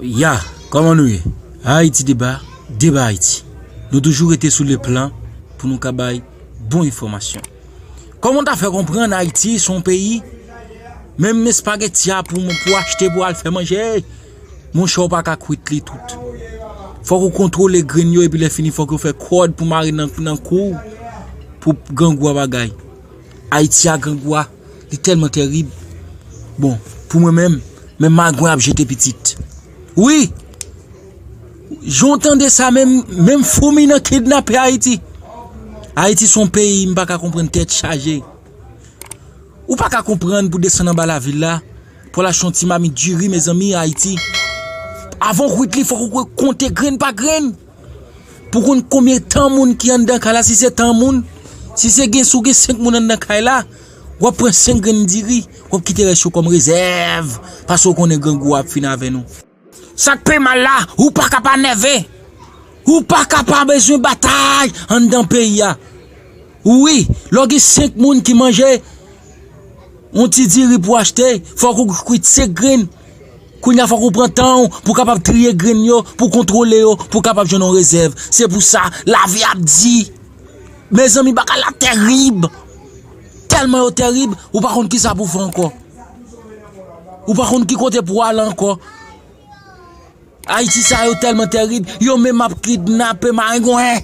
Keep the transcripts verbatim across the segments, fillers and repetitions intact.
Ya, kòman nou ye? Ayiti Deba, Deba Ayiti. Nou toujou rete sou le plan pou nou ka bay bon enfòmasyon. Kòman w ta fè konprann Ayiti se yon peyi, menm espageti a pou, pou achte pou al fè manje, monchè, w pa ka kwit li tout. Fòk ou kontwole grenn yo, epi lè fini fòk yo fè kòd pou mare nan, nan kou w pou grangou a bagay. Ayiti a grangou a, li tèlman tèrib. Bon, pou mwen menm, menm magwen ap jete pitit. Wi! Jan w tande sa, menm, menm foumi nan kidnape Ayiti. Ayiti se yon peyi, m pa ka konprann, tèt chaje. Ou pa ka konprann pou desann anba lavil la, pou al achte yon ti mamit diri, mezanmi, Ayiti. Avan w kwit li, fòk ou konte grenn pa grenn. Pou konn konbyen tan moun ki anndan kay la, si se tan moun, si se gen, si w gen senk moun anndan kay la, w ap pran senk grenn diri, w ap kite rès yo kòm rezèv, paske w konnen grangou a ap fin avè nou. Sa k pi mal la, ou pa ka pa nève. Ou pa ka pa bezwen batay anndan peyi a. Wi, lè w gen senk moun ki manje yon ti diri pou achte, fòk ou kwit senk grenn. Kounye a fòk ou pran tan w pou kapab triye grenn yo, pou kontwole yo, pou kapab jwenn yon rezèv. Se pou sa, lavi ap di. Mezanmi, bagay la tèrib. Tèlman yo tèrib, ou pa konn kisa pou fè ankò. Ou pa konn ki kote pou ale ankò. Ayiti sa yo tèlman tèrib, yo menm ap kidnape marengwen.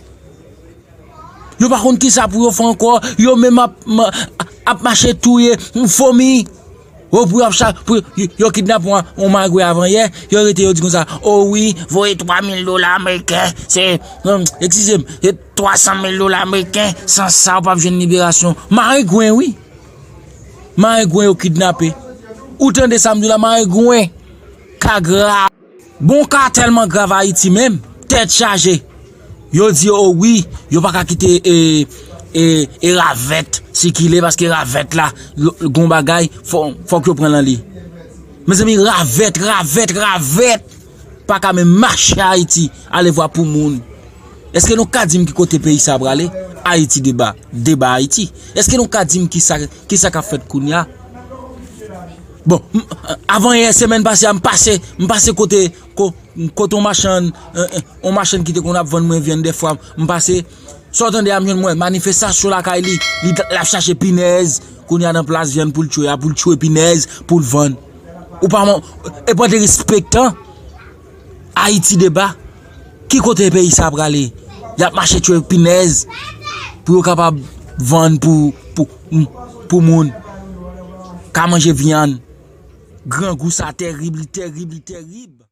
Yo pa konn kisa pou yo fè ankò, yo menm ap, ma-, ap mache touye fomi. O, pou yo ap cha-, pou yo, yo kidnape yon, yon marengwen avan yè, yo rete, yo di konsa, o wi, voye twa mil dola ameriken, se, hmm, eskize m, se twa san mil dola ameriken, san sa ou p ap jwenn liberasyon. Marengwen, wi. Marengwen yo kidnape. Ou tande sa m di w la, marengwen. Ka grav. Bon, ka tèlman grav Ayiti menm, tèt chaje. Yo di, o wi, yo pa ka kite, e, e, e ravèt sikile, paske ravèt la, l-, gon bagay, fò, fòk yo pran nan li. Mezanmi, ravèt, ravèt, ravèt pa ka menm mache Ayiti, alevwa pou moun. Èske nou ka di m ki kote peyi sa prale? Ayiti Deba, Deba Ayiti. Èske nou ka di m kisa, kisa k ap fèt kounye a? Bon, m, avan yè semèn pase a, m pase, m pase kote, ko-, kote yon machann, eh, eh, yon machann ki te konn ap vann mwen vyann dèfwa, m pase, sa w tande a, m jwenn mwen, manifestasyon lakay li, li t-, l ap chache pinèz, kounye a nan plas vyann pou l tchwe a, pou l tchwe pinèz, pou l vann. Ou pa man-, e pa de respektan. Ayiti Deba, ki kote peyi sa prale? Y ap mache tchwe pinèz pou yo kapab vann pou, pou, pou moun ka manje vyann. Grangou sa tèrib, li tèrib, li tèrib.